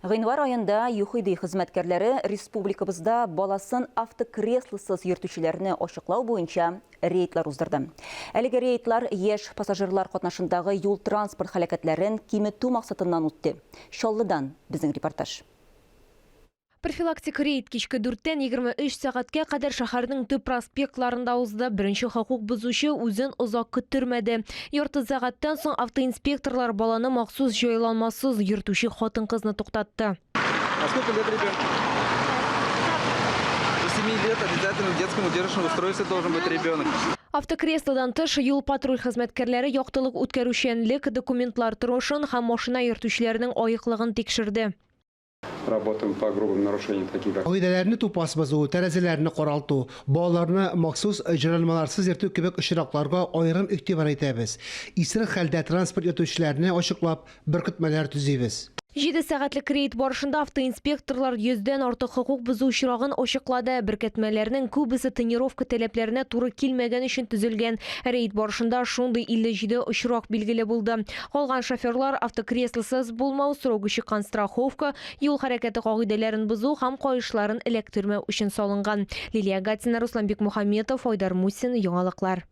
Гыйнвар аенда ЮХИДИ хезмәткәрләре республикабызда баласын автокреслосыз йөртүчеләрне ачыклау буенча рейдлар уздырды. Әлеге рейдлар яшь пассажирлар катнашындагы юл-транспорт һәлакәтләрен киметү максатыннан үтте. Чаллыдан безнең репортаж. Профилактик рейд кичке дүрттән 23 сәгатькә кадәр шәһәрнең төп проспектларында узды. Беренче хокук бозучы үзен озак көттермәде. Ярты сәгатьтән соң автоинспекторлар баланы махсус җайланмасыз йөртүче хатын-кызны туктатты. А сколько лет ребенку? До 7 лет обязательно в детском удержанном устройстве должен быть ребенок. Автокреслодан тыш, юл-патруль хезмәткәрләре яктылык үткәрүчәнлек, документлар торышын һәм машина йөртүчеләрнең аеклыгын тикшерде. Работаем по грубым нарушениям, такие как. Кагыйдәләрне тупас бозу, тәрәзәләрне каралту, балаларны махсус җайланмаларсыз йөртү кебек очракларга аерым игътибар итәбез. Исерек хәлдә транспорт йөртүчеләрне ачыклап, беркетмәләр төзибез. Җиде сәгатьлек рейд барышында автоинспекторлар йөздән артык хокук бозу очрагын ачыклады. Беркетмәләрнең күбесе тонировка таләпләренә туры килмәгән өчен төзелгән. Рейд барышында шундый 57 очрак билгеле булды. Калган шоферлар автокреслосыз булмау, срогы чыккан страховка, юл хәрәкәте кагыйдәләрен бозу һәм каешларын эләктермәү өчен салынган. Лилия Гатина, Руслан Бикмухаметов, Айдар Мусин, Яңалыклар.